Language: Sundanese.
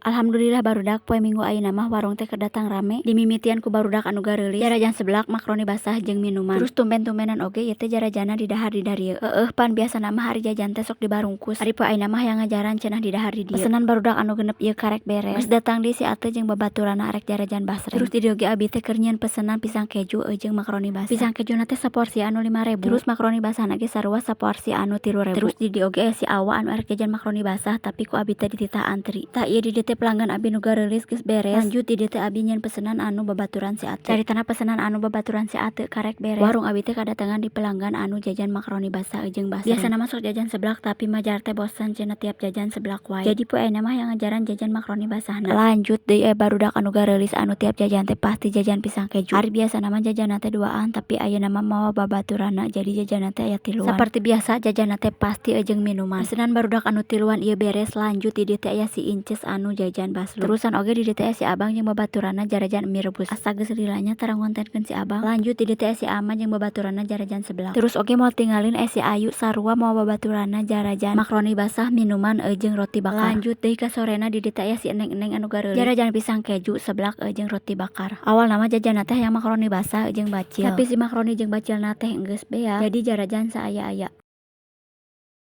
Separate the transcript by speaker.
Speaker 1: Alhamdulillah, barudak, poe Minggu ayeuna mah warung teh keur datang rame. Dimimitian ku barudak anu gareulis jarajan seblak, makaroni basah jeung minuman. Terus tumben-tumbenan oge ieu teh jarajanna didahar di darieu. Heueuh, pan biasana mah ari jajan teh sok dibarungkus. Ari poe ayeuna mah hayang ngajaran cenah didahar di dieu. Pesenan barudak anu 6 ieu karek beres. Geus datang deui si Ate jeung babaturanna arek jarajan basreng. Terus di dieu ge abi teh keur nyieun pesenan pisang keju jeung makaroni basah. Pisang kejuna teh saporsi anu 5.000. Terus makaroni basahna ge sarua saporsi anu 3.000. Terus di dieu oge aya si Awa anu arek jajan makaroni basah, tapi ku abi teh dititah antri. Tah, ieu di dieu teh pelanggan abi nu gareulis geus beres. Lanjut di dieu teh abi nyieun pesenan anu babaturan si Ate. Caritana pesenan anu babaturan si Ate karek beres. Warung abi teh kadatangan di pelanggan anu jajan makaroni basah jeung basreng. Biasana mah sok jajan seblak, tapi majar teh bosen cenah tiap jajan seblak wae. Jadi poe ayeuna mah hayang ngajaran jajan makaroni basahna. Lanjut deui aya barudak anu gareulis anu tiap jajan teh pasti jajan pisang keju. Ari biasana mah jajanna teh duaan, tapi ayeuna mah mawa babaturanna, jadi jajanna teh aya tiluan. Saperti biasa jajanna teh pasti jeung minuman. Pesenan barudak anu tiluan ieu beres, lanjut di dieu teh aya si Inces anu jajan basreng. Terusan oge di dieu teh aya si Abang jeung babaturanna jarajan mie rebus. Asa geus lila nya tara ngontenkeun si Abang. Lanjut di dieu teh aya si Ama jeung babaturanna jarajan seblak. Terus oge moal tinggalin aya si Ayu sarua mawa babaturanna jarajan makaroni basah, minuman jeung roti bakar. Lanjut deui ka sorena di dieu teh aya si Eneng-eneng anu gareulis jarajan pisang keju, seblak jeung roti bakar. Awalna mah jajanna teh hayang makaroni basah jeung bacil. Tapi si makaroni jeung bacilna teh geus beak, jadi jarajan saaya-aya.